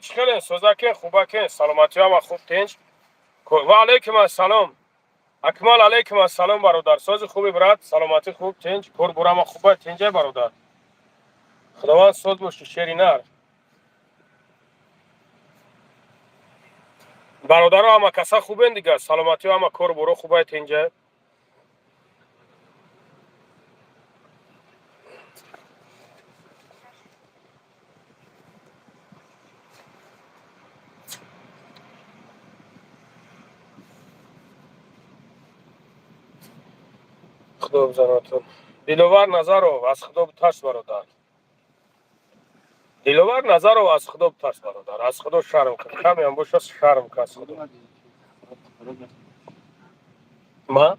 Чӣ хелен, созакен, хубакен, саломатӣ ҳама хуб, тинч. Ва алайкум ассалом. Акмал, алайкум ассалом, бародар. Сози хуби, брат, саломатӣ хуб, тинч, кор бурама хуба, тинҷай, бародар. Худованд соз бошӣ, шери нар. Бародаро, ҳама каса хубен дига, саломатӣ ҳама кор буро хубай, тинҷай. Худо бизанатон. Диловар Назаров, аз Худо битарс, бародар. Диловар Назаров, аз Худо битарс, бародар. Аз Худо шарм кун. Камеам боша, шарм кун аз Худо. Ма?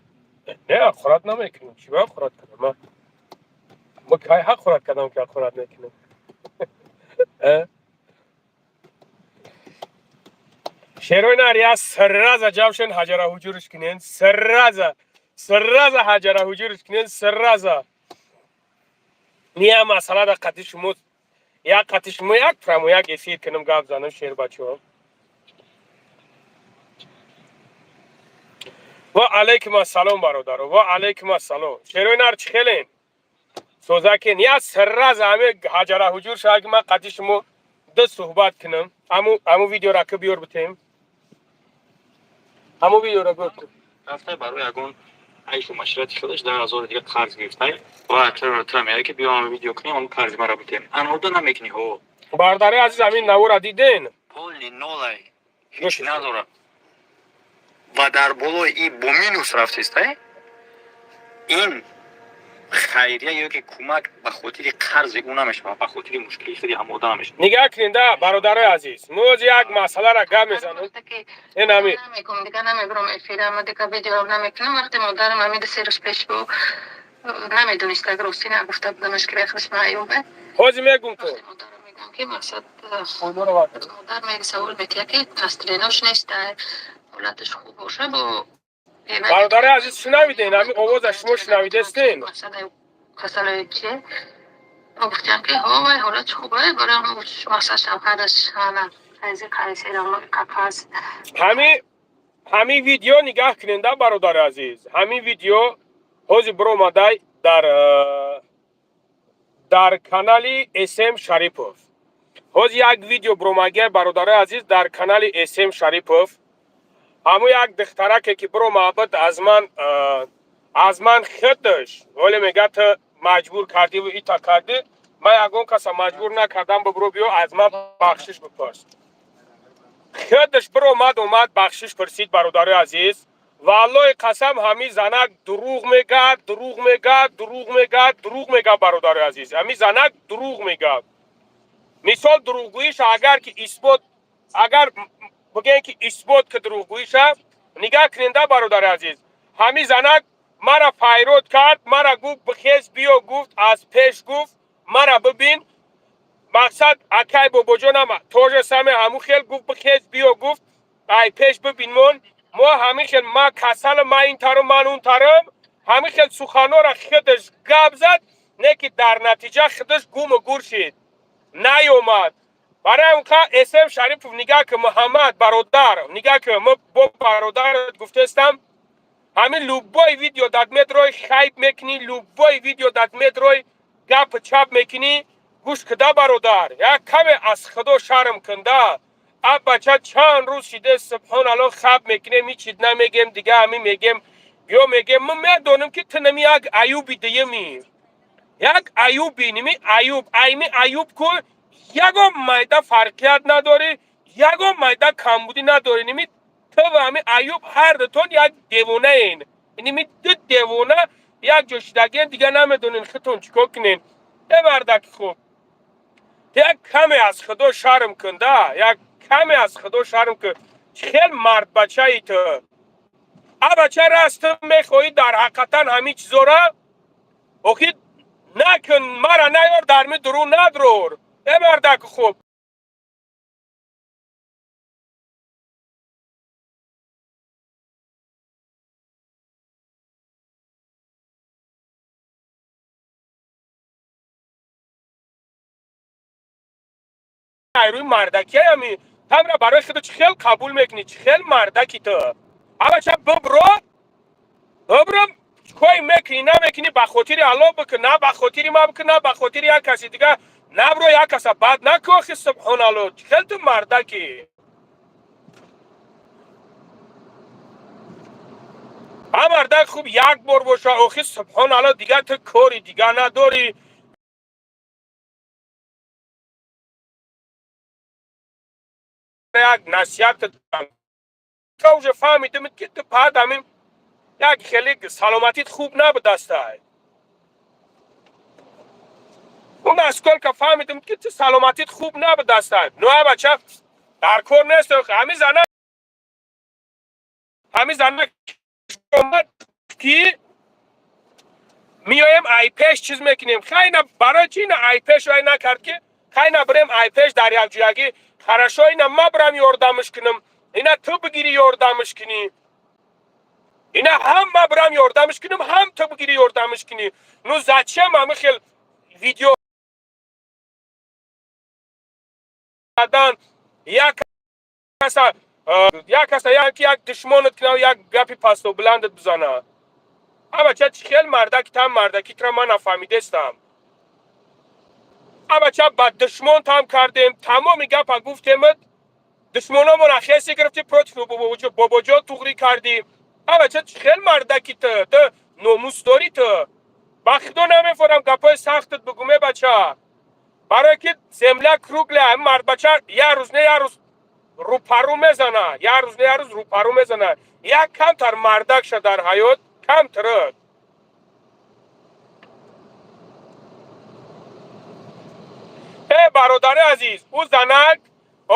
Не, ҳақорат намекунам. Чӣ ба ҳақорат кунам? Ма? Ма кай ҳақорат кардам, ки ҳақорат мекунам? Э? Шерои нар я сразу ҷавшен ҳаҷара ҳуҷурш кунен, сразу. Сразу ҳаҷара ҳуҷурш кунен, сразу. Ния масъала да қати шумо, як қати шумо як прямо як эфир кунам, гап занам, шербачаҳо. Ва алайкум ассалом, бародаро, ва алайкум ассалом. Шерои нар, чӣ хелен? Созакен, я сразу ҳаме ҳаҷара ҳуҷур шава, ки ман қати шумо ду суҳбат кунам. Аму видеора ки биёр битем. Аму видеора биёр. Рафтай барои ягон айшу машрати худаш 10 000 дига қарз гирифтай ва тра меяд, ки биё видео кунем, он қарзи маро битем. Анода намекунӣ ҳо. Бародари азиз, ҳамин навора диден? Полный нолай, ҳеч надорад ва дар болои и бо минус рафтестай. Ин хайрия ё ки кӯмак ба хотири қарзи ӯ намешавад, ба хотири мушкили худи ҳамода намешавад. Нигаҳ кунед, бародарои азиз, мо як масъаларо гап мезанем. Ин ҳами намекунам, дига намебурам эфирама, дига видео намекунам. Вақте модарам ҳамида 3 рӯз пеш бу намедонист, агар ростӣ нагуфта будамаш, ки бехудаш маъюбе. Ҳозир мегум ту. Вақте модарам мегӯям, ки мақсад, модар меги савол метия, ки настроение ш нест, ҳолаташ хуб боша бо. Бародари азиз, шунавиден? Ҳамин овоза шумо шунавидестен? Касалои чи гуфтям, ки ҳо, вай ҳолатш хубе, барои мақсад шавҳараш ҳана қайзи қайсерамои қафас. Ҳамин видео нигаҳ куненда, бародари азиз, ҳамин видео ҳозир биромадай дар канали См Шарипов. Ҳозир як видео биромагиай, бародарои азиз, дар канали См Шарипов. Ҳамун як духтараке, ки биромабуд, аз ман худаш ҳоле мега, ту маҷбур кардиву ита кардӣ. Ман ягон каса маҷбур накардам. Бибиро, биё, аз ман бахшиш бипурс. Худаш биромад, омад, бахшиш пурсид. Бародарои азиз, валлои қасам, ҳамин занак дурӯғ мегӯяд, дурӯғ мегӯяд, дурӯғ мегӯяд, дурӯғ мегӯяд. Бародарои азиз, ҳамин занак дурӯғ мегӯяд. Мисол, дурӯғгӯиша агар ки исбот, агар бигӯем, ки исбот ки дурӯғгӯиша, нигаҳ куненда, бародари азиз, ҳамин занак мара файрод кард, мара гуфт: «Бихез, биё», гуфт, аз пеш гуфт: «Мара бибин». Мақсад, акай бобоҷонам тоже самое, ҳамун хел гуфт: «Бихез, биё», гуфт, «ай пеш бибинмон, мо ҳамин хел, ма касалам, ма ин тарам, ман он тарам». Ҳамин хел суханора худаш гап зад, не ки дар натиҷа худаш гуму гур шид, наёмад. Барои онқа См Шарипов, нигаҳ ки, Муҳаммад бародар, нигаҳ ки, мо бо бародарат гуфтестам, ҳамин любой видео дат медрой, хайп мекунӣ, любой видео дат медрой, гап чап мекунӣ. Гӯш кида, бародар, як каме аз Худо шарм кунда. А бача чанд рӯз шиде, субҳоналло, хаб мекунем, ҳичид намегем, дига ҳамин мегем, ё мегем, мо медонем, ки ту нами як аюби дуюми, як аюби ними аюб, айми аюб ку ягон майда фарқият надорӣ, ягон майда камбудӣ надорӣ. Ними ту ва ҳами аюб ҳар дутон як девонаен. Ними ду девона як ҷо шидагиен, дига намедонен худтон чӣ кор кунен. Э мардаки хуб, як каме аз Худо шарм кун да, як каме аз Худо шарм кун. Хел мардбачаи ту, а бача раст, ту мехоҳӣ дар ҳақиқатан ҳамин чизора, охи накун, мара наёр, дар ми дурӯғ надрор. Э мардаки хуб. Айрӯи мардакиями тамра барои худо чӣ хел қабул мекунӣ? Чӣ хел мардаки ту? Абача, бибро, бибро, кой мекунӣ, намекунӣ, ба хотири Алло бикун, на ба хотири ма бикун, на ба хотири як каси дига. Набро, як каса бад накохи. Субҳоналло, чӣ хел ту мардакӣ? Ҳа, мардак хуб як бор боша. Охи, субҳоналло, дигар ту кори дига надорӣ? Як насиҳат та уже фаҳмидим, ки ту пад ҳамин як хеле саломатит хуб набудастай. Он насколько фаҳмидим, ки ту саломатит хуб набудастай. Ну, бача, дар кор нест. Ҳамин зана, ҳамин зана омад, ки меоем, ай пеш чиз мекунем. Хайна, барои чи ина ай пеш вай накард, ки хайна бирем ай пеш дар якҷоягӣ? Хорошо, ина ма бирам ёрдамш кунам, ина ту бигирӣ ёрдамш кунӣ, ина ҳам ма бирам ёрдамш кунам, ҳам ту бигирӣ ёрдамш кунӣ. Ну зачем ҳами хел видео кардан? Як каса як душмонат кунав, як гапи пасту баландат бизана. А бача, чӣ хел мардаки там? Мардакитра ман нафаҳмидестам. А бача, ба душмон там кардем, тамоми гапа гуфтемат, душмономона хеси гирифтӣ, против бобоҷон туғрӣ кардӣ. А бача, чӣ хел мардаки ту? Ту номус дорӣ ту? Ба худо, намефорам гапҳои сахтат бигӯме, бача, барое ки земля круглая. Мардбача як рӯз не як рӯз рӯпарӯ мезана, як рӯз не як рӯз рӯпарӯ мезана. Як камтар мардак ша дар ҳаёт, камтарак. Э, бародари азиз, ӯ занак,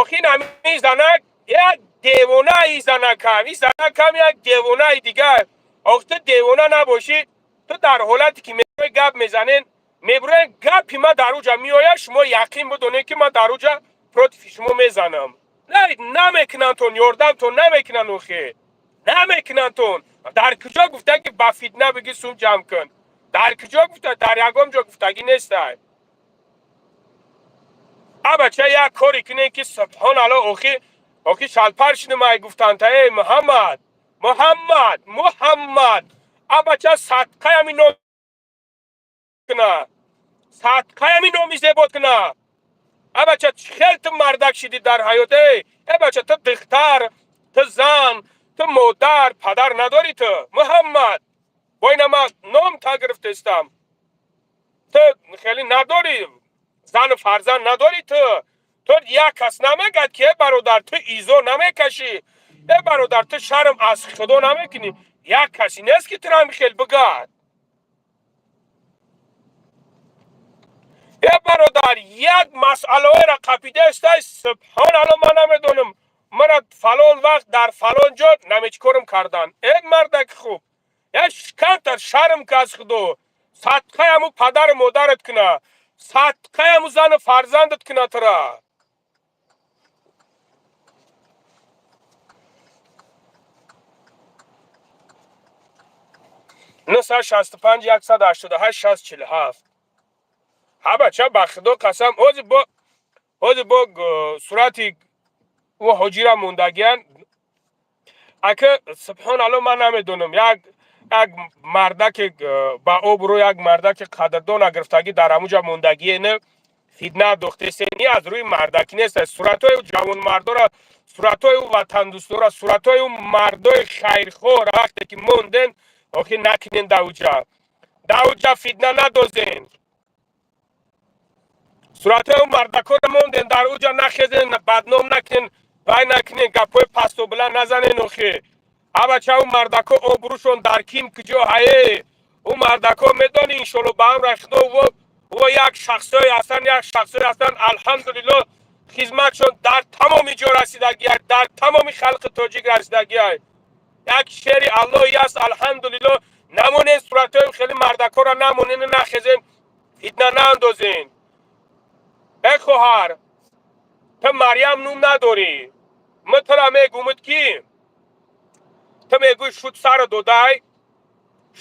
охин ҳамин занак як девонаи занакам, ин занакам як девонаи дигар. Ох, ту девона набошӣ, ту дар ҳолате ки меброи гап мезанен, меброен, гапи ма дар уҷа меояд, шумо яқин бидонед, ки ман дар уҷа против шумо мезанам. Намекунандтон, ёрдамтон намекунанд, охе намекунандтон. Дар куҷо гуфта, ки ба фитна бигӣ сум ҷамъ кун? Дар куҷо гуфта? Дар ягон ҷо гуфтагӣ нестай. А бача, як коре кунем, ки субҳоналло, охи, охи, шалпар шинимай гуфтанд. Э, Муҳаммад, Муҳаммад, Муҳаммад, а бача, садқаями ном куна, садқаями номи зебот куна. А бача, хел ту мардак шидӣ дар ҳаёт? Э, э бача, ту духтар, ту зан, ту модар, падар надорӣ ту? Муҳаммад, бо ина ма ном та гирифтестам. Ту хеле надорӣ, зану фарзанд надорӣ ту? Ту як кас намегӯяд, ки э бародар, ту изо намекашӣ, э бародар, ту шарм аз худо намекунӣ? Як касе нест, ки туро ҳами хел бигӯяд. Э бародар, як масъалаҳоеро қапидаестай. Субҳоналло, ман намедонам, мара фалон вақт дар фалон ҷо намечикорам кардан. Э мардаки хуб, як камтар шарм ки аз худо, садқаи ҳаму падару модарат куна, садқаи ҳаму зану фарзандат куна тура. 965 188 647. Ҳа бача, ба худо қасам, ҳози бо сурати ӯ ҳоҷира мондагиян. Ака, субҳоналло, ман намедонам, як мардаке ба обрӯ, як мардаке қадрдона гирифтагӣ дар ҳамуҷа мондагие, не фитна дохтесени, аз рӯи мардакӣ нест. Суратҳои ҷавонмардора, суратҳои ӯ ватандӯстора, суратҳои ӯ мардои хайрхоҳ вақте ки монден, охи накунен, дар уҷа фитна надозен. Суратҳои ӯ мардакора монден, дар уҷа нахезен, бадном накунен, вай накунен, гапҳои пасту баланд назанен. Охи, абача, ӯ мардако обрӯшон дар ким куҷо ҳае? Ӯ мардако медони, иншолло, ба амри худо, во як шахсое ҳастанд, як шахсое ҳастанд, алҳамдулилло, хизматшон дар тамоми ҷо расидагиай, дар тамоми халқи тоҷик расидагиай. Як шери Аллоҳи аст, алҳамдулилло. Намонен суратҳои хеле мардакора, намонен, нахезен, фитна наандозен. Э хоҳар, ту Марьям нум надорӣ. Ма тура мегумуд, ки ту мегӯй, шуд сара додай,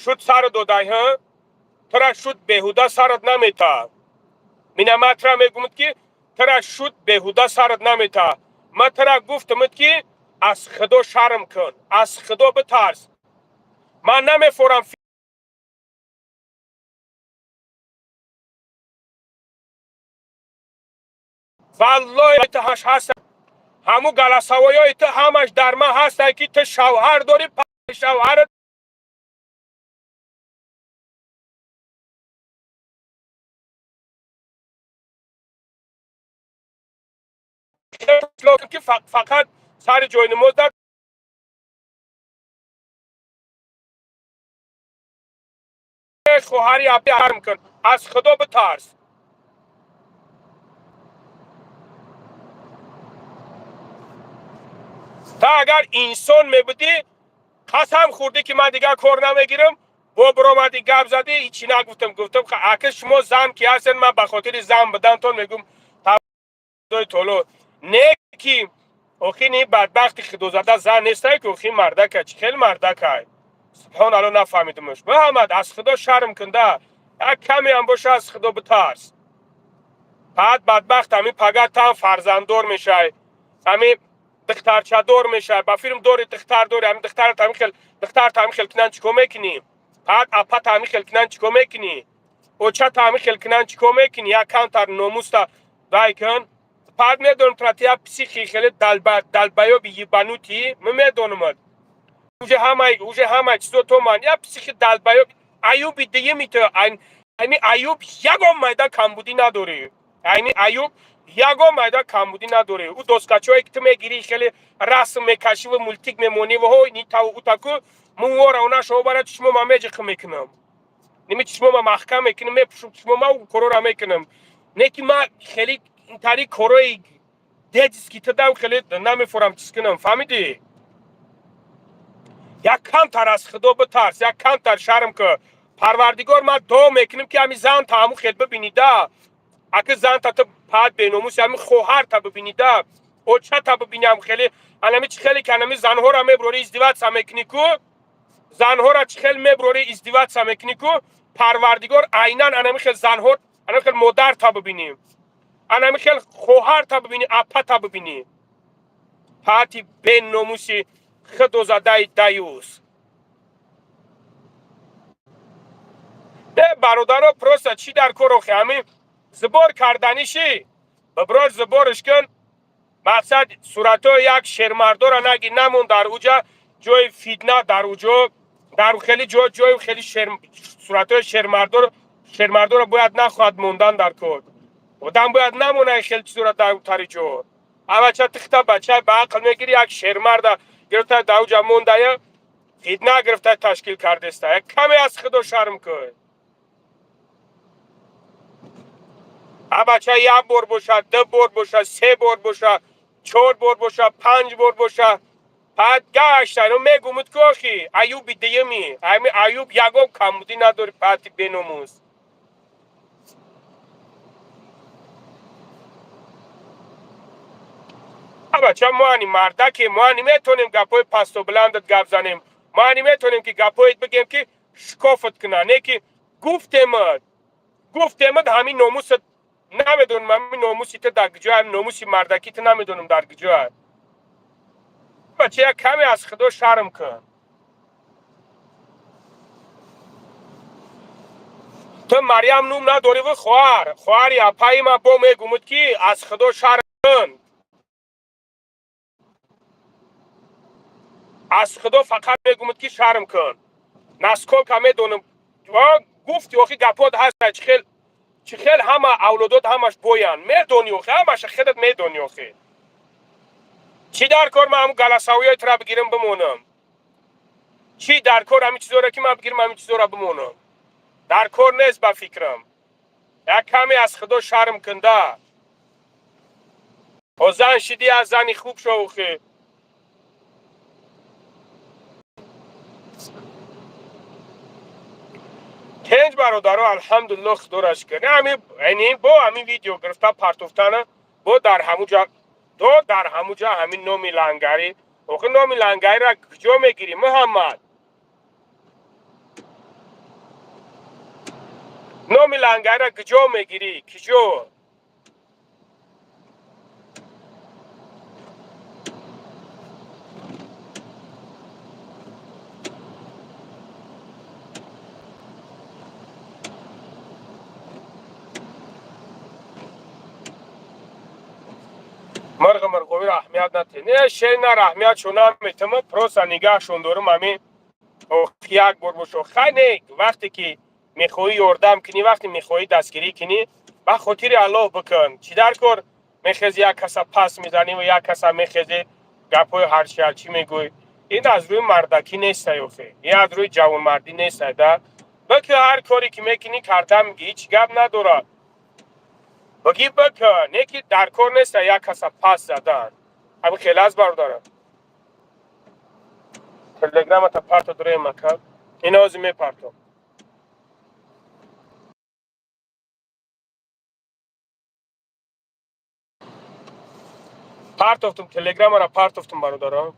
шуд сара додай, ҳа, тура шуд беҳуда сарат намета. Минаматра мегумуд, ки Тара шуд беҳуда сарат намета. Ман тара гуфтамад, ки аз Худо шарм кун, аз Худо битарс. Ман намефорам. Валлоҳи, ту ҳаш ҳаст, ҳаму голосовой ҳои ту ҳамаш дар ман ҳастае, ки ту шавҳар дорӣ, шавҳарат ки фақат сари ҷойнамоз дар хоҳари шарм кун, аз Худо битарс. Та агар инсон мебудӣ, қасам хӯрдӣ, ки ман дигар кор намегирам. Бо биромадӣ, гап задӣ, ҳичи нагуфтам. Гуфтам, ака, шумо зан ки ҳастен, ман ба хотири зан будантон мегум. Толо не, ки охи ни бадбахти худозада зан нестай, ки охи мардака чӣ хел мардакай. Субҳон Алло, нафаҳмидимш. Муҳаммад, аз Худо шарм кунда, як камеам боша, аз Худо битарс. Баъд бадбахт ҳами пага тан фарзанддор мешай, ҳами духтарчадор мешавад. Ба филм дори, духтар дори, ҳами духтарат ҳами хел, духтарат ҳами хел кунан, чӣ кор мекунӣ? Баъд апат ҳами хел кунан, чӣ кор мекунӣ? Очат ҳами хел кунан, чӣ кор мекунӣ? Як камтар номуста вай кун. Баъд медонам тра, ти як психи хеле долбоёб и ебанутый. Ман медонамад, уже ҳамаи чизо то ман як психи долбоёб аюби дуюми ту. Ами аюб ягон майда камбудӣ надорӣ, айни аюб ягон майда камбудӣ надорӣ. Ӯ доскачое, ки ту мегирӣ, хеле расм мекашиву мультик мемониву ҳо нитаву утаку мувора унашо бара чишмома меҷиқм мекунам, ними чишмома маҳкам мекунам, мепӯшум чишмома, корора мекунам. Не ки ма хеле интари корои детский ту дам хеле намефорам чиз кунам, фаҳмидӣ? Як камтар аз Худо битарс, як камтар шарм ку. Парвардигор, ман дуо мекунем, ки ҳами занта ҳаму хел бибинида. Аки занта ту пад беномус, ҳами хоҳарта бибинида, очата бибиням хеле анами чӣ хеле ки анами занҳоро меброри, издеваться мекунӣ ку, занҳоро чӣ хел меброри, издеваться мекунӣ ку, Парвардигор, айнан анами хел занҳо, анами хел модарта бибинӣ, анами хел хоҳарта бибинӣ, апата бибинӣ. Пати беномуси худозадаи даюс. Не, бародаро, просто чӣ дар кор охи? Ҳами сбор карданиши, биброр, сбор ш кун. Мақсад, суратҳои як шермардора наги намон дар уҷа, ҷои фитна дар уҷо, дар хеле ҷо, ҷои хеле суратҳои шермардоро бояд нахоҳад мондан дар кор. Одам бояд намонай хеле чизора дар тари ҷо. Авача тихта бача ба ақл мегири, як шермарда гирифта дар уҷа мондая, фитна гирифта ташкил кардеста. Як каме аз Худо шарм кун. А бача як бор бошад, ду бор бошад, се бор бошад, чор бор бошад, панҷ бор бошад, баъд гашта ну мегумуд ки охи аюби дуюми ами аюб ягон камбудӣ надори, пати беномус. А бача, мо ани мардаке, мо ани метонем гапҳои пасту баландат гап занем, мо ани метонем, ки гапҳоет бигем, ки шикофат куна. Не ки гуфтемад, гуфтемад, ҳамин номусат намедонам, ҳамин номуси ту дар куҷо, ҳамин номуси мардакӣ ту намедонам дар куҷоа. Бача, як каме аз Худо шарм кун. Ту Марьям нум надориву хоҳар, хоҳари апаи ма бо мегумуд, ки аз Худо шарм кун. Аз Худо фақат мегумуд, ки шарм кун. Насколько медонам, гуфти охи гапот ҳаста, чӣ хел, чӣ хел ҳама авлодот ҳамаш боянд, медонӣ охи, ҳамаша худат медонӣ охи. Чӣ дар кор ман ҳамун голосовой ҳои тура бигирам бимонам? Чӣ дар кор ҳамин чизоро, ки ман бигирам, ҳамин чизоро бимонам? Дар кор нест ба фикрам. Як каме аз Худо шарм кунда. О зан шидӣ, аз зани хуб шо охи. Тенҷ, бародаро, алҳамдулилло, худоро шукр. Ами ини бо ҳамин видео гирифта партофтана бо дар ҳамуҷа до дар ҳамуҷа ҳамин номи лангарӣ. Охи, номи лангариро куҷо мегирӣ, Муҳаммад? Номи лангариро куҷо мегирӣ, куҷо? Муховиро аҳамият натиҳед. Не, шери нар аҳамиятшо наметама, просто нигаҳшон дорум. Ҳамин як бор бошо, хай, не, вақте ки мехоҳӣ ёрдам кунӣ, вақте мехоҳӣ дастгирӣ кунӣ, ба хотири Аллоҳ бикун. Чӣ дар кор мехези, як каса пас мезанӣ ва як каса мехези, гапҳои ҳарчи ҳарчӣ мегӯӣ? Ин аз рӯи мардакӣ нестай охе, ин аз рӯи ҷавонмардӣ нестай да. Бикӣ, ҳар коре ки мекунӣ, карда мегӣ, ҳеҷ гап надорад. Бигӣ, бикӣ, не ки дар кор неста як каса пас задан. Ҳамин хеле аст, бародарам. Телеграмата парто дурем, ака, ин ози мепартом. Партофтум, телеграмара партофтум. Бародарон,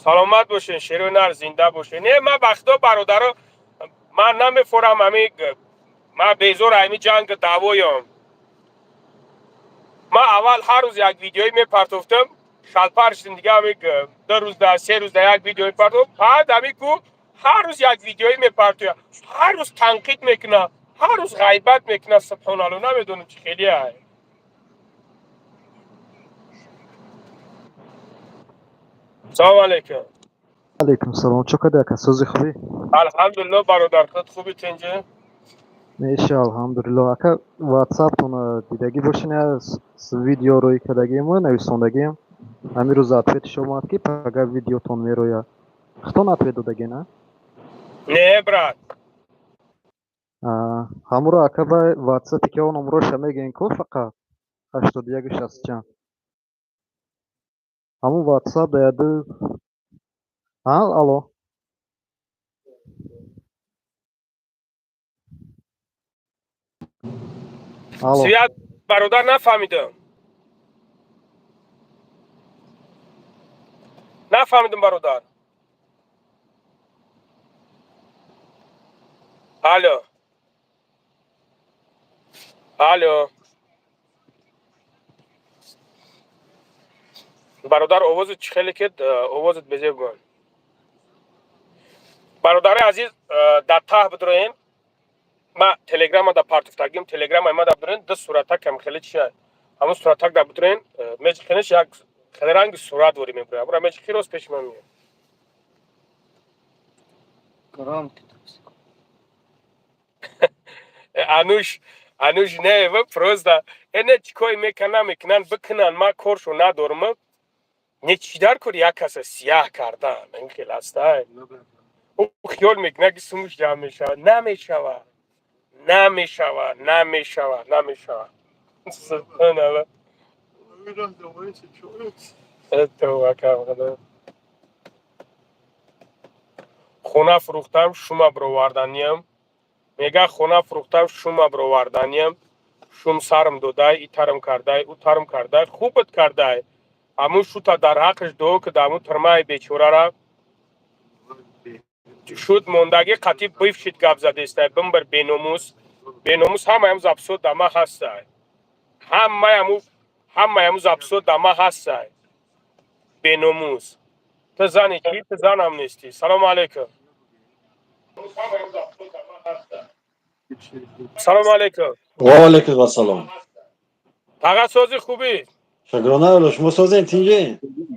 саломат бошен, шерои нар, зинда бошен. Не, ман ба худо, бародаро, ман намефорам. Ами ман безор ами ҷанг даъвоём. Ман аввал ҳар рӯз як видеои мепартофтам, шалпар шудем дига. Ами 2 рӯз да, 3 рӯз да як видео мепартофт. Баъд ами ку ҳар рӯз як видеои мепартоя, ҳар рӯз танқид мекуна, ҳар рӯз ғайбат мекуна. Субҳоналло, намедонам чӣ хеле ай. Салому алейкум. Алейкум салом. Чо кади, ака, сози, хубӣ? Алҳамдулилло, бародар, худ хуби, тинҷи? Меша, алҳамдулилло. Ака, ватсаптона дидагӣ бошин, видео рӯй кардагиму нависондагим. Ҳамин рӯз ответиш омад, ки пага видеотон мероя. Хитон ответ додагӣ, на? Не, брат. Ҳамуро, ака, ба ватсапе ки он номроша мегӯен ку, фақат 81 60 чанд. Ҳамун ватсап даяду. А, алло. Алло. Свят, бародар, нафаҳмидам. Нафаҳмидам, бародар. Алло. Алло. Бародар, овозат чӣ хеле ки овозат безеб гӯн. Бародари азиз, дар таҳ бидроен, ма телеграма да партуфтагим, телеграма ма да бидроен, ду суратакам хеле чи, ҳамун суратак да бидроен, меҷихенеш як хеле ранги сурат ворӣ мебурояд. Бура меҷихи, рост пеши ман меяд. Громко. Ануш, ануш, не, ва просто эне чӣ кори мекунан, мекунан, бикунан, ман коршо надорам. Не, чӣ дар кори як каса сияҳ кардан? Ин хел астай. Ӯ хиёл мекунад, ки сумуш ҷамъ мешавад. Намешавад, намешавад, намешавад, намешавад. Субҳаналлоҳ. Тавба кардам. Хона фурӯхтам, шума бироварданиям. Мега, хона фурӯхтам, шума бироварданиям. Шум сарм додай, итарм кардай, утарм кардай. Хубат кардай. Ҳамун шута дар ҳаққаш дуо куда, ҳамун тирмаи бечорара шуд мондагӣ қатиб бифшид, гап задестай. Бимбир, беномус, беномус. Ҳамаям записот дама ҳастай, ҳамаяму, ҳамаяму записот дама ҳастай. Беномус, ту зани чӣ? Ту занам нестӣ. Салому алейкум, салому алейкум. Ва алейкум ассалом. Фақат сози, хубӣ? Шукрона, шумо созен, тинҷе?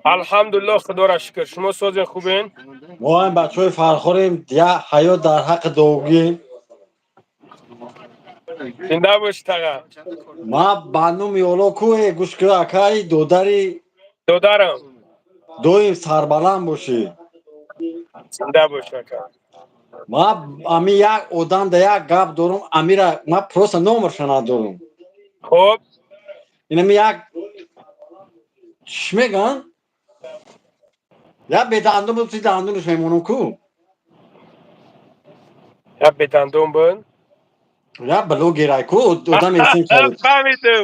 Алҳамдулилло, худоро шукр. Шумо созен, хубен? Мо ҳам бачаҳои Фархорем, я ҳаёт дар ҳаққи дуогӯем. Зинда бошӣ, таға. Ма ба номи Олло кӯе, гӯш ку, акаи додари. Додарам. Доим сарбаланд бошӣ. Зинда бош, ака. Ма ами як одам да як гап дорум, амира ма просто номерша надорум. Хуб. Инами як чӣ мегӯянд, я бедандон буд, ти дандонаш мемонам ку. Я бедандон буд. Я блогерай ку, одам эсем. Фаҳмидам,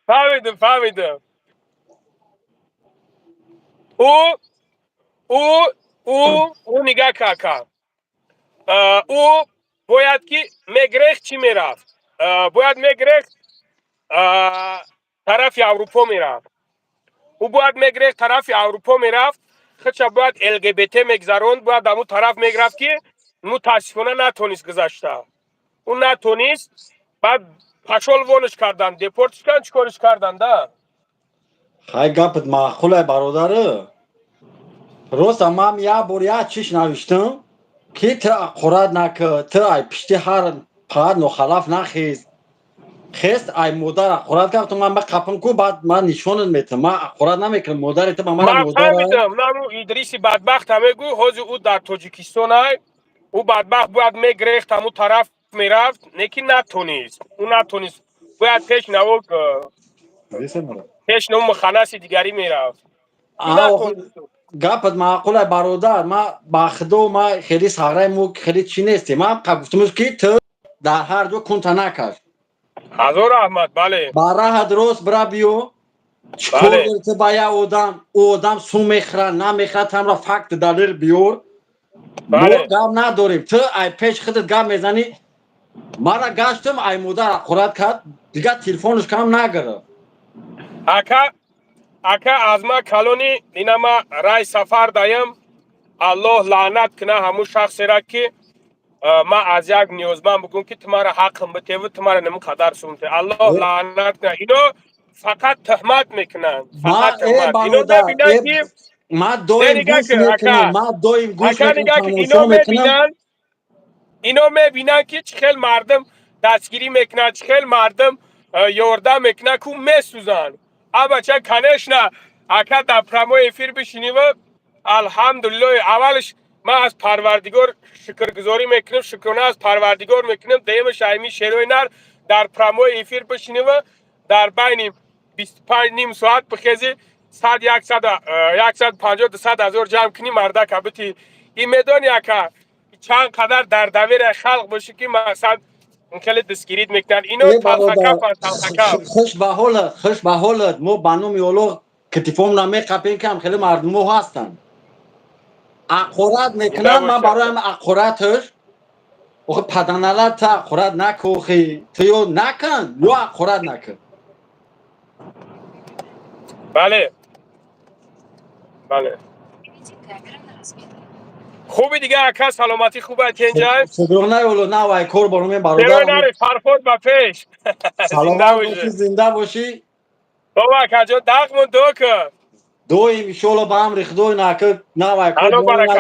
фаҳмидам, фаҳмидам. Ӯ ӯ ӯ ӯ нигаҳ ка, ака, ӯ бояд ки мегрехт, чӣ мерафт, бояд мегрехт, тарафи Аврупо мерафт. Ӯ бояд мегрехт, тарафи Аврупо мерафт, худша бояд ЛГБТ мегзаронд, бояд ҳамун тараф меграфт, ки мутаассифона натонист гузашта. Ӯ натонист, баъд пошёл вон ш кардан, депортш кардан, чӣ кориш кардан да. Хай, гапат маъқулай, бародару. Роста, ман як бор як чиш навиштам, ки ту аққурат накӣ, ту ай пишти ҳар фақат нохалаф нахез. Хест, ай модар аққурат кард, ту ман бақапам ку, баъд ман нишонат метам. Ман аққурат намекунам, модари ту ба мана Ман модара. фаҳмидам, наму Идриси бадбахт ҳамегӯ, ҳозир ӯ дар Тоҷикистон ай, ӯ бадбахт бояд мегрехт, ҳаму тараф мерафт, не ки натонист, ӯ натонист, бояд пеш наво, пеш наво муханнаси дигарӣ мерафт. Гапат маъқулай, бародар. Ма ба худо, ма хеле сағраи мо хеле чӣ нестем. Ман гуфтам, ки ту дар ҳар ҷо кунта накаш. Ҳазор раҳмат, бале. Ба раҳат рост бира биё. Чикор дори ту ба як одам? Ӯ одам сум мехӯра, намехӯра, тамра факт, далел биёр. Мо гап надорем. Ту ай пеш худат гап мезанӣ. Мара гаштам, ай модар аққурат кард, дигар телефонаш кам нагирифт. Ака, ака, аз ма калони инама рай сафар даям. Аллоҳ лаънат куна ҳамун шахсера, ки ма аз як ниёзманд бигӯм, ки ту мара ҳаққм битеву ту мара ним қадар сумте. Аллоҳ лаънат куна. Ино фақат туҳмат мекунанд, фақат туҳмат. Ино мебинанд, ки Ма доим гӯш мекунам, ма доим гӯш. Ака, нигоҳ ки ино мебинанд, ино мебинанд, ки чӣ хел мардум дастгирӣ мекунанд, чӣ хел мардум ёрдам мекунанд, ку месӯзанд. Абача, конечно, ака, дар прямой эфир бишинива, алҳамдулиллоҳ, аввалш ман аз Парвардигор шукргузорӣ мекунам, шукрона аз Парвардигор мекунам. Дуюмаш, айми шерои нар дар прямой эфир бишинива, дар байни 25 ним соат бихези, сад, 100, 150, 200 ҳазор ҷамъ кунӣ, мардака бити. Ин медони, ака, чанд қадар дар доверияи халқ бошӣ, ки мақсад хеле дастгирит мекунанд. Ино талхакафанд, талхакаф. Хуш ба ҳолат, хуш ба ҳолат. Мо ба номи Оллоҳ китифомна меқапем, ки ҳам хеле мардумо ҳастанд, аққурат мекунанд. Ман бароям аққураташ, охи, паданалат, ту аққурат накохи. Ту ё накун, ё аққурат накун. Бале, хуби дига, ака, саломатӣ хуба, тенҷай? Шукрона, навай кор борум, бародар. Наре, фарход ба пеш. Саломат бошӣ, зинда бошӣ. Бобо, акаҷон, дақмон дуо кун. Доим, иншоалло, ба амри Худо. Нака навай кор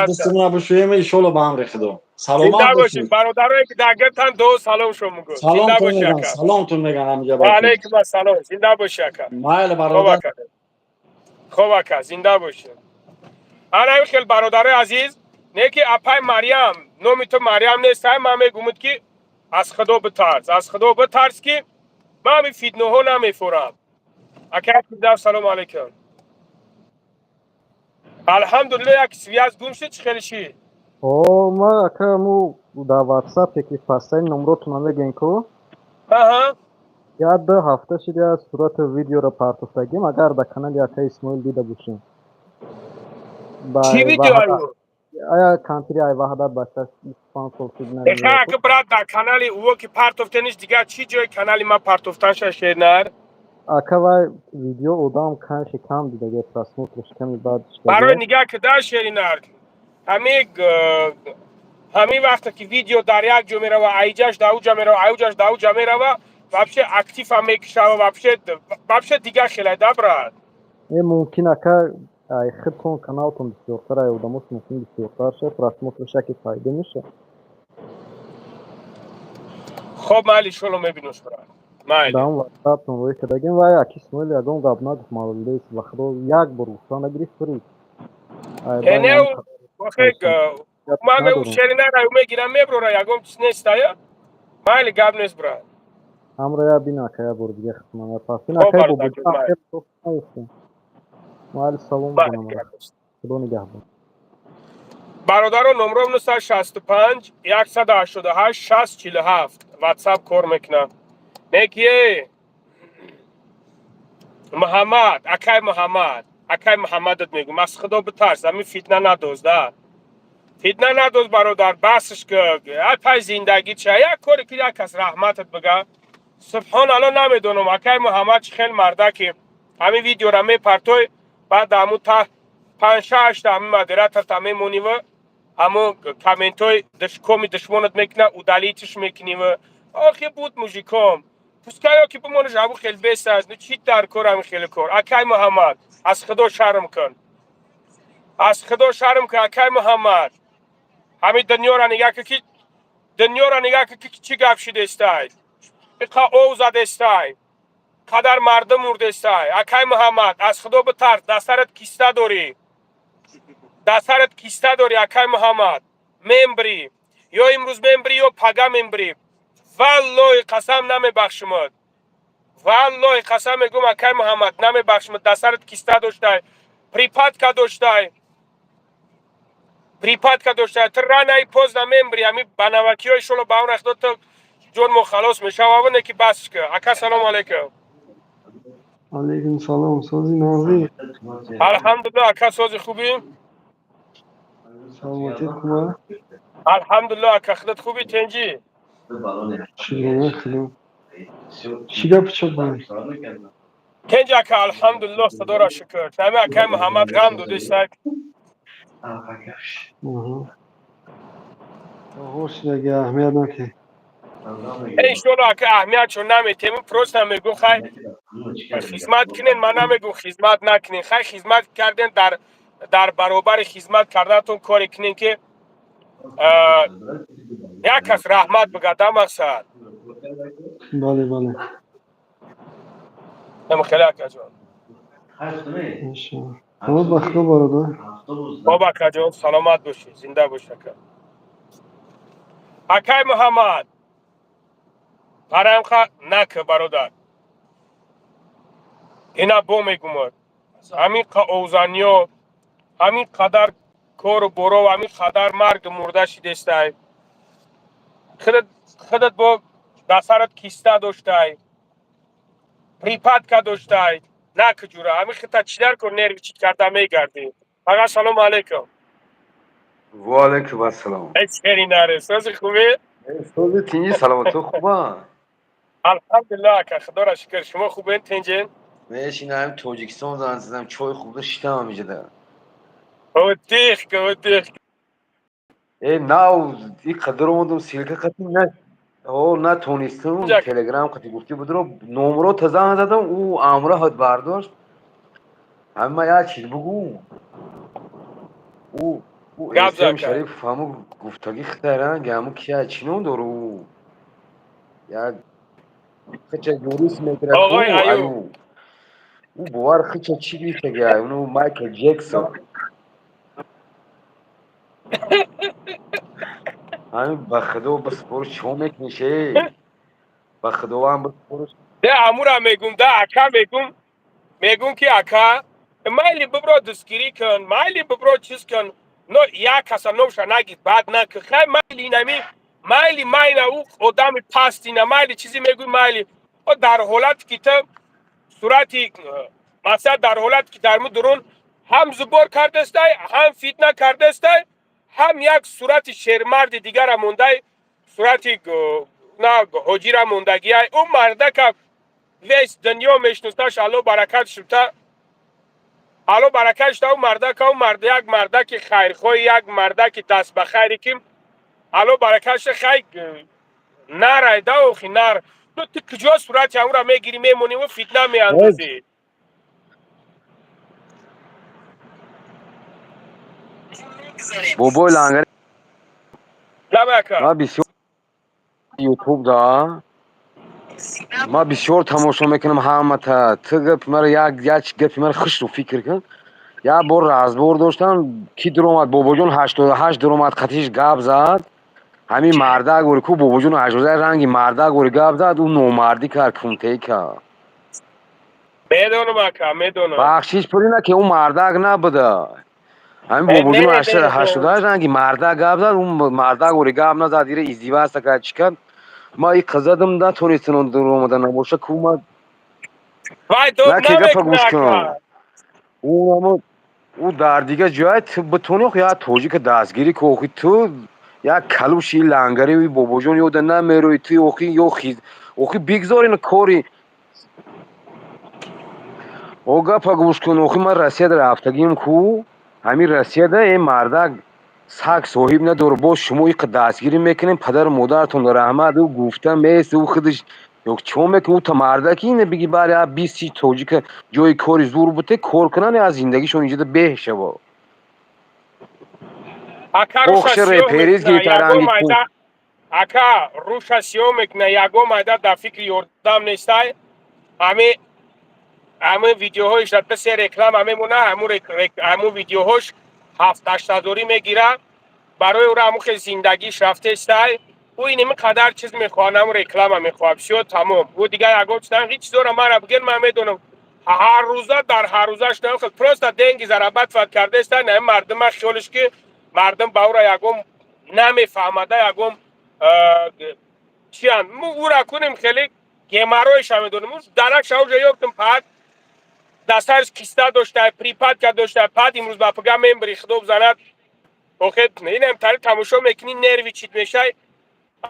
дастмона бошем, иншоалло, ба амри Худо. Саломат бошед, бародарое ки дар гиртан, дуо салом шо мугӯ. Зинда бошӣ, ака. Саломтон меган ҳамиҷа. Ва алайкум ассалом, зинда бошӣ, ака. Майли, бародар. Хоб, ака, зинда бошӣ. Ана хел, бародарои азиз, не ки апай Марьям, номи ту Марьям нест, ай ман мегумуд, ки аз Худо битарс, аз Худо битарс, ки ман ҳами фитноҳо намефурам. Ака, салому алайкум. Алҳамдулилло, як связь гум шуд, чӣ хеле шид? О, ма, ака, му дар Ватсапе, ки пастаи номротона мегӯем ку, як ду ҳафта шид, як сурати видеоро партофтагим, агар дар канали ака Исмоил дида бошем. Чӣ видеою? Ая кампири ай Ваҳдат, бачаш 25 сол шуд. Ака, брат, дар канали ӯо ки партофтаниш, дигар чӣ ҷои канали ман партофтанша, шернар? Ака, вай видео одам канши кам дидаге, просмотрш ками баъд. Барои нигаҳ кида, шеринар, ҳамин вақте ки видео дар як ҷо мерава, айҷаш дар уҷа мерава, айуҷаш дар уҷа мерава, вообще актива мекушава, вообще дигар хелай да, брат. Е, мумкин, ака, ай худтон каналтон бисёртар, ай одамош мумкин бисёртар шад, просмотрш яке пайдо меша. Хоб, майли, иншолло, мебинӯш, брат, майли. Дар он Ватсаптон рӯй кардагим, вай аки Исмоил ягон гап нагуфт, малолес, ба Худо, як бор гуфта нагирифт, пурид. Ман шеринара мегирам, меброра, ягон чиз нестая, майли, гап нест, брат. Ҳамро я бин, ака, я бор дига хитман пасин, ака, бо майли, салом, Худо нигаҳбон. Бародаро, номром 965 188 60 47, Ватсап кор мекунам. Некие Муҳаммад, акай Муҳаммад, акай Муҳаммадат мегӯм, аз Худо битарс, ҳамин фитна надоз да, фитна надоз, бародар, басш ки пай зиндагӣ ча, як коре ки як кас раҳматат бига. Субҳон Алло, намедонам, акай Муҳаммад чӣ хел марда, ки ҳамин видеора мепартой, баъд ҳамун та панҷ-шашта ҳамин модераторта мемонива, ҳамун комментҳои коми душмонат мекуна, удалитьш мекунива. Охи, буд мужиком. Пускай ё ки бимонаш, абу хел бест аст. Ну чӣ дар кор ами хеле кор? Акай Муҳаммад, аз Худо шарм кун, аз Худо шарм кун, акай Муҳаммад. Ҳамин дунёра нигаҳ кун, ки дунёра нигаҳ кун, ки чӣ гап шидестай, иқа ов задестай, қадар мардум мурдестай. Акай Муҳаммад, аз Худо битарс. Дастарат киста дорӣ, дастарат киста дорӣ, акай Муҳаммад. Мембрӣ, ё имрӯз мембрӣ, ё пага мембрӣ. Валлоҳи қасам, намебахшимад. Валлоҳи қасам мегӯм, акай Муҳаммад, намебахшимад. Дастарат киста доштай, припадка доштай, припадка доштай. Ту рано или поздно мембри. Ами ба навакиҳои шоло ба он рахто ту ҷон мо халос мешава. Не ки бас ка. Ака, салому алайкум. Алейкум салом, сози, нағзӣ? Алҳамдулилло, ака, сози, хубӣ? Саломатият хуба? Алҳамдулилло, ака, худат хубӣ, тенҷӣ? Шукрона Худо. Чӣ гапу чоп? Тенҷ, ака, алҳамдулилло, Худоро шукр. Ами акай Муҳаммад ғам додесак. Оғоз шудаги, аҳамият натиҳ. Иншолло, ака, аҳамиятшо наметем. Просто мегӯм, хай, хизмат кунен. Ман намегӯм хизмат накунен. Хай, хизмат карден, дар баробари хизмат карданатон коре кунен, ки як кас раҳмат бигада, мақсад. Бале, бале. Хеле, акаҷон. Иншалло. Ҳама ба Худо, бародар. Боб, акаҷон, саломат бошӣ, зинда бош, ака. Акай Муҳаммад, парамха нака, бародар. Ина бо мегумад, ҳамин овзаниё, ҳамин қадар кору боров, ҳамин қадар маргу мурда шидестай. Худат бо дасарат киста доштай, припадка доштай. Накуҷура ҳамин хита чӣ дар кор нервничать карда мегардӣ? Фақат салому алайкум. Ва алайкум ассалом. Шери наре, сози, хубӣ? Сози, тинҷи, саломату хуба? Алҳамдулилло, ака, Худоро шукр. Шумо хубен, тинҷен? Мешинам, Тоҷикистон зан задам, чой хӯрда шитам ҳамиҷада. Отих ка, отих. Э, нав и қадар омадам, ссылка қати на о натонистам, Телеграм қати гуфти будро номро та зан задам, ӯ амра ҳад бардошт. Ҳама як чиз бугӯ. Ӯ Эсем Шарипов ҳаму гуфтаги хитаранг, ҳаму кия, чӣ ном дору? Ӯ як хича юрист мегирад, аю. Ӯ бовар хича чӣ гирифтаги, ӯ Майкл Ҷексон. Ҳамин ба Худо биспориш, чиҳо мекуниш, э? Ба Худованд биспориш. Де, амура мегум да, ака, мегум ки, ака, майли, бибро дастгирӣ кун, майли, бибро чиз кун, но як каса номша наги, бад накун. Хай, майли, инами майли, майна, ӯ одами пастина, майли, чизе мегӯй, майли. О дар ҳолате ки ту сурати, масалан, дар ҳолате ки дар мудурун ҳам зубор кардастай, ҳам фитна кардастай, ҳам як сурати шермарди дигара мондай, сурати на ҳоҷира мондагиай, ӯ мардака весь дунё мешносаш. Алло баракат шута, алло баракат шута ӯ мардака. Ӯ марда як мардаки хайрхоҳи, як мардаки даст ба хайре, ки алло баракат шута. Хай, нарай да, охи нар. Ну ту куҷо сурати ҳамура мегирӣ, мемонӣ, фитна меандозӣ? Бобои лангари. Лабака. Ман бисёр Ютуб да. Ман бисёр тамошо мекунам ҳамата. Ту гапи маро як як гапи маро хушру фикр кун. Як бор разбор доштам, ки дуромад, Бобоҷон 88 дуромад, қатиш гап зад. Ҳамин мардак ори ку, Бобоҷон 88 ранги мардак ори гап зад, ӯ номардӣ кард, кунтей кард. Медонам, ака, медонам. Бахшиш пули на, ки ӯ мардак набуда. Ҳамин Бобоҷон 88 ранги мардак гап зад, ӯ мардак ори гап назад, ира издеваться кард, чӣ кард. Ма и қизадам, натонистам дуромада набоша ку ма. Вай дод На ки гапа гӯш намекуна, кун. ака. Ӯ амо ӯ дар дигар ҷой ту битони як тоҷика дастгирӣ ку, охи ту як калуши лангари Бобоҷон ёда намерои ту, охи ё хиз, охи бигзор ин кори. О, гапа гӯш кун, охи ман Россияда рафтагим ку, ҳамин Россияда э мардак саг соҳиб надорад, боз шумо иқа дастгирӣ мекунем, падару модаратон раҳмат, ӯ гуфта мест, ӯ худаш. Ё чико мекунӣ? Ута мардаки ина биги бари а 20 тоҷика ҷои кори зур буте кор кунанд, аз зиндагишон инҷода беҳ шава. Ака, руша Охше сиёҳ репериз мекуна, гирифта ягон ранги майда. Ака, руша сиёҳ мекуна, ягон майда дар фикри ёрдам нестай. Ами видеоҳоиш рафта се реклама мемона, ҳамун видеоҳош 7-8 ҳазорӣ мегира. Барои ӯра ҳамун хел зиндагиш рафтестай. Ӯ иними қадар чиз мехоҳад, ҳамун реклама мехоҳад, всё, тамом. Ӯ дигар ягон чиз, ҳеҷ чизора мара бигир, ман медонам. Ҳар рӯза дар ҳар рӯзаш просто деньги зарабатывать кардестай. На мардума хиёлиш ки мардум ба ӯра ягон намефаҳмада, ягон чиян. Мо ӯра кунем, хеле геморройша медонем. Ӯ даракша уҷа ёфтем, пад дастарш киста дошта, припадка дошта, пад имрӯз ба пага мембри, худо бизанад. Охе, инам тари тамошо мекунӣ, нерви чит мешай,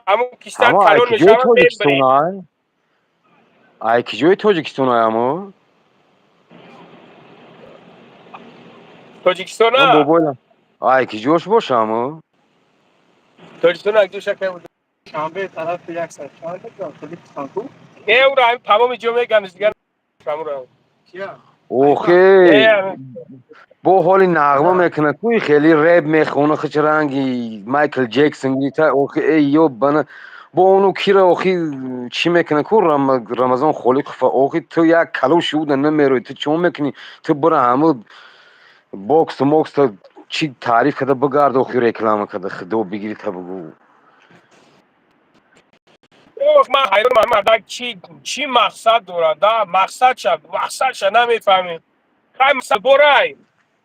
ҳамун киста Ҳамо калон ай киҷои мешавад, мембри. Тоҷикистон ай? Ай киҷои Тоҷикистон ай амо? Тоҷикистона. Бобойлам. Ай киҷош боша амо? Тоҷикистона ак ҷоша. Шанбе тарафи яксад чанд Тоҷикистон ку? Не, ӯра ҳамин тамоми ҷо меган, дигар ҳамура. Кия? Охе, Э, бо ҳоли нағма мекунад ку, хеле реп мехона, хич ранги Майкл Ҷексон гита. Охе, эй ё бана бо ону кира, охи, чӣ мекунад ку Рамазон Холиқова. Охи, ту як калоши уда намерои, ту чо мекунӣ? Ту бира ҳаму боксу мокса чӣ таъриф карда бигард, охи, реклама карда, худо бигири та бугӯ. Ох, ман ҳайронам, мардак чӣ мақсад дорад, да? Мақсадша намефаҳмем. Хай, борай,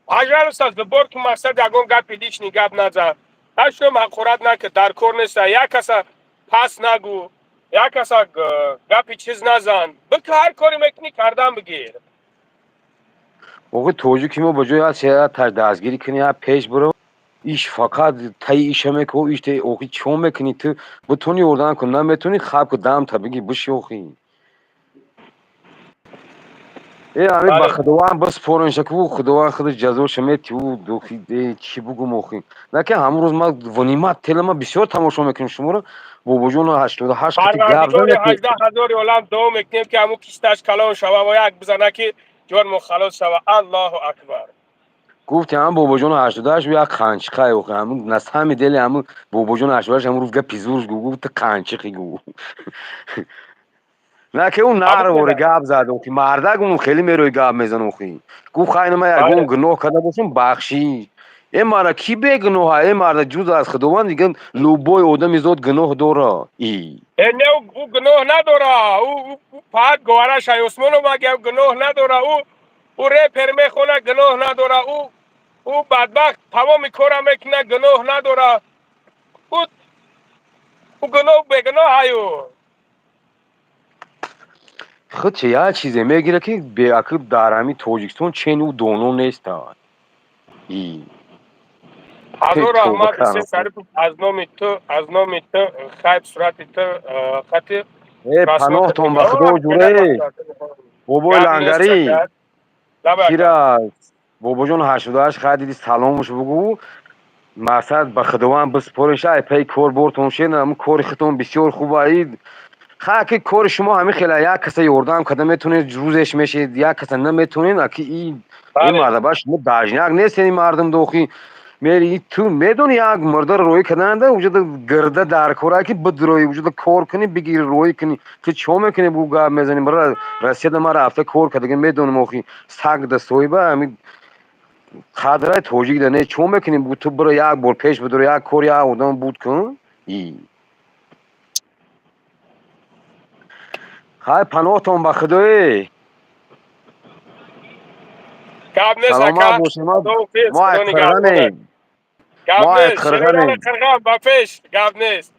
пожалуйста, бор ту мақсад ягон гапи личный гап назан. Ҳашто ҳақорат накард, дар кор неста. Як каса пас нагӯ, як каса гапи чиз назан. Бика, ҳар коре мекунӣ, кардан бигир. Охи, тоҷики мо ба ҷои ҳаст я дастгирӣ кунӣ, я пеш биро, иш фақат таи иша меко, иш те. Охи, чо мекунӣ? Ту бутуни ёрдам кун, наметунӣ, хаб ку, дам та биги, биши. Охи, э ами ба Худованд биспоренша ку, Худованд худаш ҷазоша мети. Ӯ охи, э, чӣ бугум? Охи, наки ҳамун рӯз ман внимательно, ман бисёр тамошо мекунем шуморо, бобоҷону 88 қати гап Парвардигори зан. 18 ҳазори олам, дуо мекунем, ки ҳамун кисташ калон шава ва як бизана, ки ҷонмо халос шава. Аллоҳу акбар. Гуфти ҳам бобоҷону 88 як қанчиқай. Охи, ҳамун на сами дели ҳамун бобоҷону 88 ҳамун рӯз гапи зурш гу, гуфт: «Ту қанчиқи», гу. На ки ӯ нарвори гап зад. Охи, мардак ун хеле мерои гап мезан. Охи, гуфт: «Хайна, ман ягон гуноҳ карда бошам, бахшӣ». Э, марда, ки бегуноҳа? Э, марда, ҷуз аз Худованд дигар любой одами зод гуноҳ дора и. Э, не, ӯ гуноҳ надора. Ӯ паҳат Говара Шайосмонов маги гуноҳ надора. Ӯ репер мехона, гуноҳ надора. Ӯ бадбахт тамоми кора мекуна, гуноҳ надора. Ӯ гуноҳ бегуноҳ аю. Худ чи як чизе мегирад, ки беакл дар ҳамин Тоҷикистон чен ӯ доно неста и. Ҳазор Тавба раҳмат, кардам. Ҳусейн Шарипов, аз номи ту хайб сурати ту хати. Э, паноҳтон ба Худо, ҷуре бобои лангарӣ кира, бобоҷон 88 хай диди, саломуш бугӯ. Мақсад, ба Худованд биспореша, ай пай кор бортон шен, ҳамн кори худтон бисёр хуб. Аи ха ки кори шумо ҳамин хела, як каса ёрдам карда метонед, рӯзеш мешед, як каса наметонед. Аки ин марда ба шумо должник нестен, ин мардум дохи мери. Ту медони, як мурдаро рӯӣ карданда уҷода гирда дар кора, ки бидроӣ, уҷода кор кунӣ, бигири, рӯӣ кунӣ. Ту чо мекунӣ, бу гап мезанӣ? Бара Россияда ман рафта кор кардага, медонам. Охи, саг да соҳиба ҳамин қадрай тоҷик да не. Чо мекунӣ? Бу ту бира, як бор пеш бидро, як кор, як одам буд кун и. Хай, паноҳтон ба Худое. Гап нест. Саломат Ака. бошед. Мо Худоҳофиз. ай Худо нигаҳбонат. қирғанем. Гап Мо ай нест. қирғанем. Шерони қирған ба пеш. Гап нест,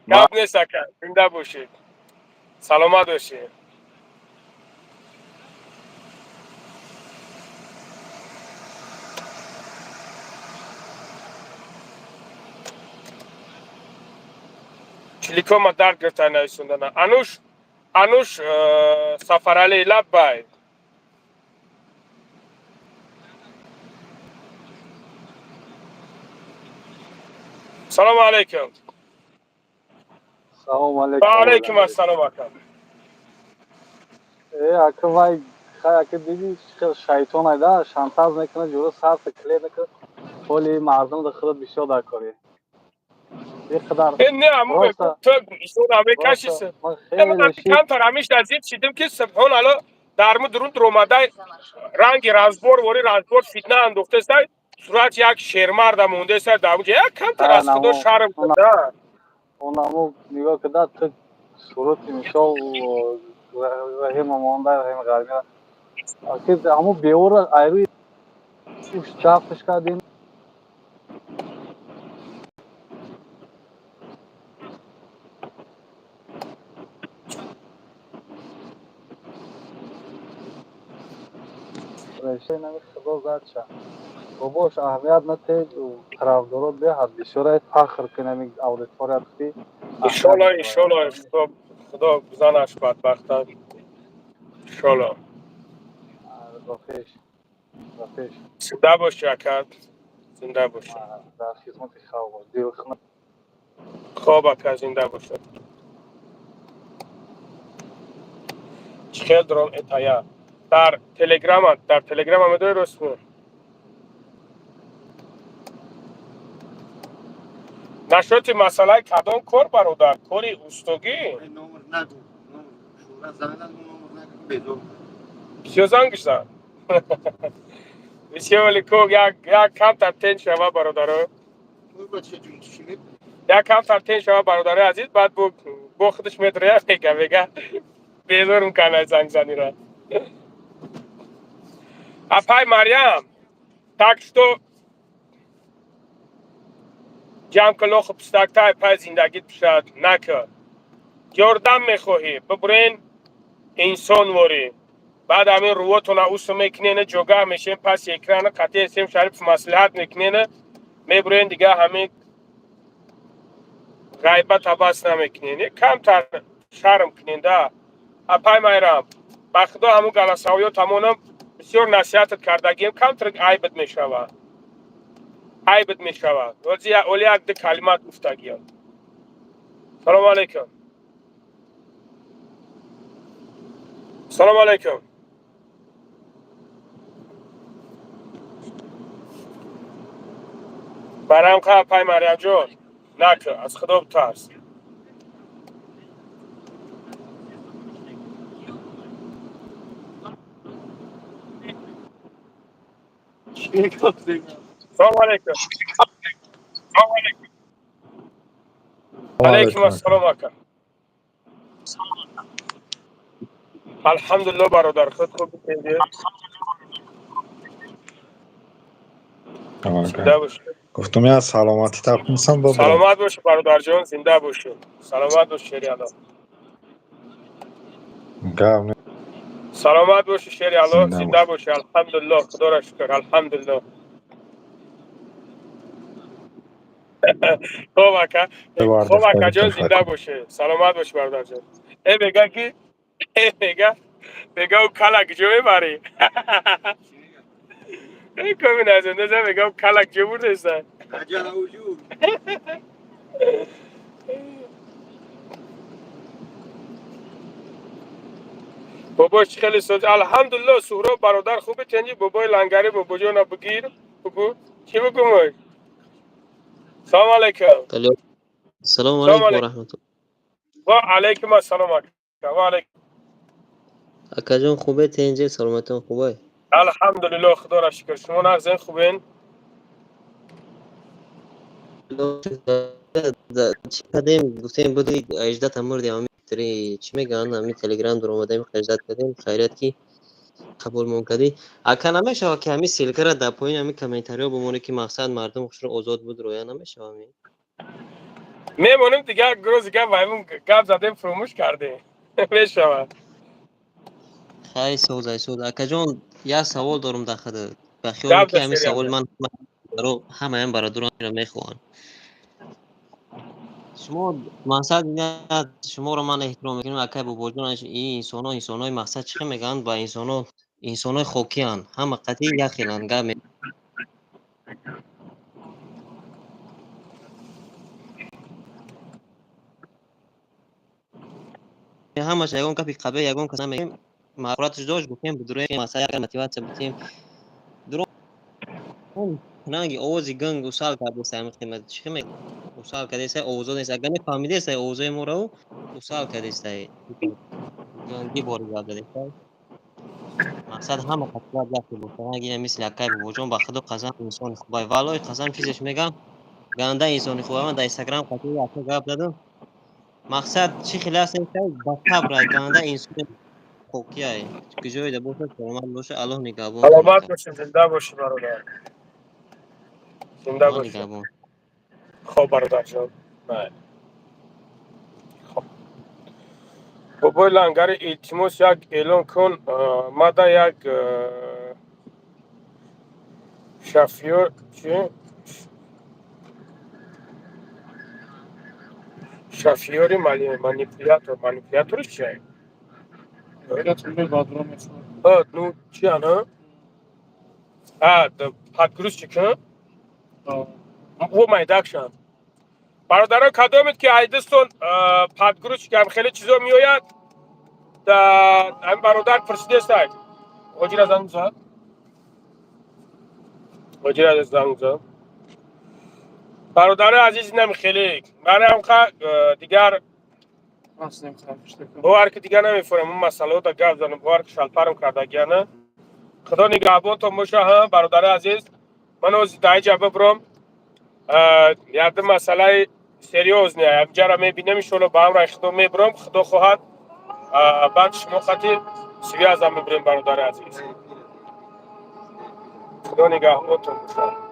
гап нест, ака. Зинда бошед, саломат бошед. Чиликома дард гирифта нависондана. Ануш, Ануш Сафарали, лаббай. Салому алайкум. Салом алейкум. Ва алейкум ассалом, ака. Э, ака, вай, хай, ака, диди, хел шайтон айда, шантаж мекунад, ҷура сарта кле мекунад. Ҳоли мардум да худат бисёр дар корӣ. Иқадар Э, не, аму ту ишора мекаши. Камтар ҳамиш наздик шидим, ки субҳон алло, дарму дурун дуромадай, ранги разбор вори разбор фитна андохтестай, сурат як шермарда мондестай дар уҷа, як камтар аз худо шарм куда. Онамо нигоҳ куда, ту сурати мисол Раҳима монда, Раҳим Ғармира. Ҳамо беора айрӯи дафташ кардем. Худо задша. Бобош, аҳамият натед, тарафдорот беҳад бисёр, фахр кунами аудиторият ки. Иншолло, иншолло, худо бизанаш бадбахта, иншолло. Ба пеш, ба пеш. Зинда бошӣ, ака, зинда бошӣ. Дар хизмати халқ бош, дилхуна. Хоб, ака, зинда бошад. Чӣ хел дором этая дар телеграма, дар телеграма медои, ростму нашоти масъалаи кадом кор, бародар, кори устогӣ? Бисёр занг зад, бисёр, вале ко як камтар тен шава, бародаро, як камтар тен шава, бародарои азиз, баъд бо худаш медроя, мега безорум кана зангзанира. Апай Марьям, так что ҷамъ ка лоху пистактай пай зиндагит бишад нака. Ёрдам мехоҳӣ, бибурен инсонворӣ. Баъд ҳамин рувотона усу мекунена, ҷогаҳ мешем паси экрана, қатъи эсем Шарипов маслиҳат мекунена, мебурен, дига ҳамин ғайбат абас намекунен. Камтар шарм кунен да. Апай Майрам, ба худо, ҳамун галасавиё тамонам бисёр насиҳатат кардагием, камтар айбат мешавад, айбат мешавад. Оли як ду калимат гуфтагиям. Салому алайкум, салому алайкум. Барамқа, апай Марьямҷон, нака, аз худо битарс. Салому алайкум. Алайкум ассалом, ака. Алҳамдулилло, бародар, худ хуб? Зинда бошӣ. Гуфтум, я саломатӣ тапмисам. Саломат бошӣ, бародарҷон, зинда бошӣ, саломат бош, шери Алло. Гап. Саломат бошӣ, шери Алло, зинда бошӣ. Алҳамдулилло, худоро шукр, алҳамдулилло. Хоб, ака, хоб, акаҷон, зинда бошӣ, саломат бошӣ, бародарҷон. Э, мега ки, э, мега ӯ кала куҷо мебарӣ? Э, коми назандаза, мега ӯ кала куҷо бурдеста? Бобош, хеле соз, алҳамдулилло. Суҳроб бародар, хуби, тенҷи? Бобои лангари, бобоҷона, бигир, бугӯ, чӣ бугумош? Салому алайкум. Салому алайкум ва раҳматуллоҳ. Ва алайкум ассалом, ака, ва алайкум. Акаҷон, хубе, тенҷе, саломатон хубай? Алҳамдулилло, худоро шукр. Шумо нағзен, хубен? Чӣ кардем, гуфтем, буди аждата мурдем, ами чӣ мегӯянд, ами телеграм дуромадаем, аждат кардем, хайрият ки қабулмон кардӣ. Ака, намешавад ки ҳамин ссылка ра дар поёни ҳамин комментариҳо бимонӣ, ки мақсад мардум хушро озод буд, роя намешавад ами? Мемонем дигар, рӯзи гап ваймун гап задем, фуромӯш кардем, мешавад. Хай, созай, соз. Акаҷон, як савол дорум дар худат, ба хиёлам ки ҳамин саволи ман ҳамаям бародаронро мехоҳанд. Шумо мақсад, шуморо ман эҳтиром мекунем, акай бобоҷон. Ин инсонҳо инсонҳои, мақсад, чӣ хел мегӯянд, ба инсонҳо, инсонҳои хокиянд, ҳама қатъи як хеланд гап. Ҳамаш ягон гапи қабеҳ, ягон кас намегем. Маъқулаташ дошт, гуфтем, бидуроем, масалан, як мотивация битем. Ранги овози ганг усал кардеса, ҳамин қимат чӣ мегӯ, усал кардеса, овозо нест. Агар мефаҳмидеса овозои моро, усал кардеса, ганги бори гап задеса. Мақсад, ҳама қатъият яке боша. Ранги мисли акай Бобоҷон, ба Худо қасам, инсони хубай, валлоҳи қасам, чизеш мегам, ганда инсони хубай. Ман дар Инстаграм қатъи ака гап задам. Мақсад, чӣ хеле аст, ба сабрай, ганда инсони покияй. Куҷоида бошад, саломат боша, Аллоҳ нигаҳбон. Саломат бошед, зинда бошӣ, бародар, зинда бошӣ. Нигаҳбон. Хоб, бародарҷон, майли. Хоб, бобои Лангари, илтимос, як эълон кун. Мада як шофёр чи, шофёри манипулятор. Манипулятори чи? Ну чи, ана подгрузчик о майдакшан. Бародарон, кадомед ки айдистон подгрузчик ам хеле чизо меояд, ҳамин бародар пурсидестай. Ҳоҷира, занг зад, ҳоҷира, занг зад. Бародари азиз, инам хеле манамқа дигар бовар ки дигар намефурам он масъалаҳо гап занам. Бовар ки шалпарам кардагиана. Худо нигаҳбонтон боша. Ҳа, бародари азиз, ман ҳозир дар инҷа бибурам, якду масъалаи серьёзный ҳамҷара мебинем, иншоалло, ба ҳамраи Худо мебурам. Худо хоҳад, баъд шумо хати связь а мебурем. Бародари азиз, Худо нигаҳбонтон боша.